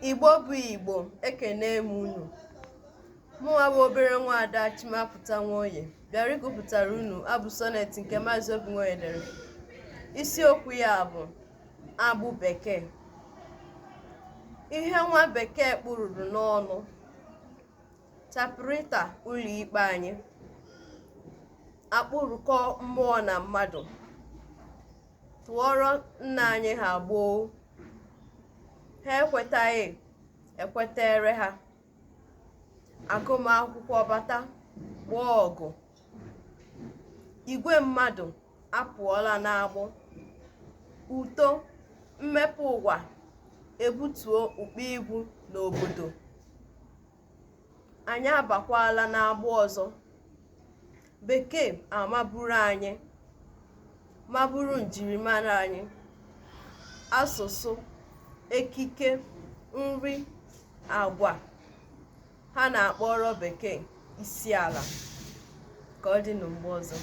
Igbo bụ Igbo, ekene m unu. Mụnwa bụ obere nwaada Chimapụta Nwoye bịara ịgụpụtara unu abụ sọnet nke Maazị Obi Nwoye dere. Isiokwu ya bụ Agbụ Bekee. Ihe nwa bekee kpụrụrụ n'ọnụ tapịrịta ụlọikpe anyị akpụrụkọ mmụọ na mmadụ tụọrọ nna anyị ha gboo ha ekwetaghị ekwetere ha agụmakwụkwọ bata gboo ọgụ igwe mmadụ apụọla n'agbụ uto mmepe ụwa ebutuo ukpo ibu n'obodo anyị abakwala n'agbụ ọzọ bekee amaburu anyị maburu njirimara anyị asụsụ ekike nri agwa ha na-akpọrọ bekee isi ala ka ọ dị na mgbe ọzọ.